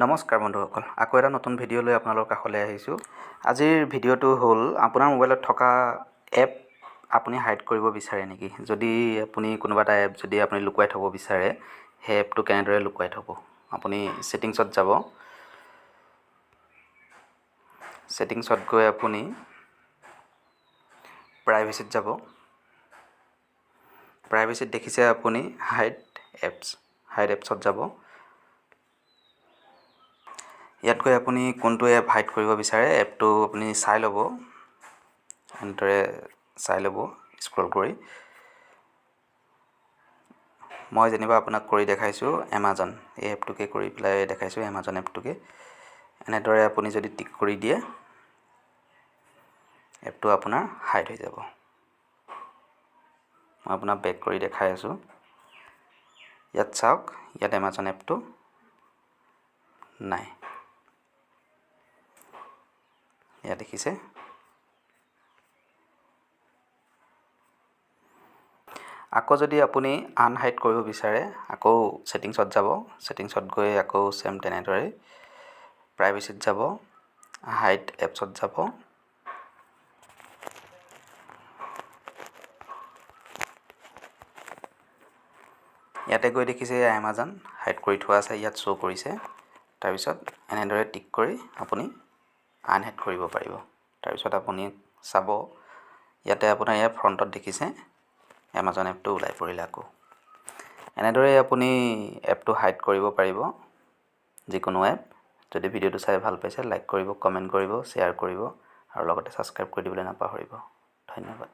নমস্কাৰ বন্ধুসকল, আকৌ এটা নতুন ভিডিঅ' লৈ আপোনালোকৰ কাষলৈ আহিছোঁ। আজিৰ ভিডিঅ'টো হ'ল আপোনাৰ মোবাইলত থকা এপ আপুনি হাইড কৰিব বিচাৰে নেকি? যদি আপুনি কোনোবা এটা এপ যদি আপুনি লুকুৱাই থ'ব বিচাৰে, সেই এপটো কেনেদৰে লুকুৱাই থ'ব? আপুনি ছেটিংছত যাব। ছেটিংছত গৈ আপুনি প্ৰাইভেচিত যাব। প্ৰাইভেচিত দেখিছে আপুনি হাইড এপছ, হাইড এপছত যাব। ইয়াত গৈ আপুনি কোনটো এপ হাইড কৰিব বিচাৰে এপটো আপুনি চাই ল'ব, এনেদৰে চাই ল'ব স্ক্ৰল কৰি। মই যেনিবা আপোনাক কৰি দেখাইছোঁ এমাজন, এই এপটোকে কৰি পেলাই দেখাইছোঁ, এমাজন এপটোকে। এনেদৰে আপুনি যদি টিক কৰি দিয়ে, এপটো আপোনাৰ হাইড হৈ যাব। মই আপোনাক বেক কৰি দেখাই আছোঁ। ইয়াত চাওক, ইয়াত এমাজন এপটো নাই, ইয়াত দেখিছে। আকৌ যদি আপুনি আনহাইড কৰিব বিচাৰে, আকৌ ছেটিংছত যাব। ছেটিংছত গৈ আকৌ ছেম তেনেদৰে প্ৰাইভেচিত যাব, হাইড এপছত যাব। ইয়াতে গৈ দেখিছে এমাজন হাইড কৰি থোৱা আছে, ইয়াত শ্ব' কৰিছে। তাৰপিছত এনেদৰে টিক কৰি আপুনি আনহাইড কৰিব পাৰিব। তাৰপিছত আপুনি চাব, ইয়াতে আপোনাৰ ইয়াৰ ফ্ৰণ্টত দেখিছে এমাজন এপটো ওলাই পৰিলে। আকৌ এনেদৰেই আপুনি এপটো হাইড কৰিব পাৰিব, যিকোনো এপ। যদি ভিডিঅ'টো চাই ভাল পাইছে, লাইক কৰিব, কমেণ্ট কৰিব, শ্বেয়াৰ কৰিব আৰু লগতে ছাবস্ক্ৰাইব কৰি দিবলৈ নাপাহৰিব। ধন্যবাদ।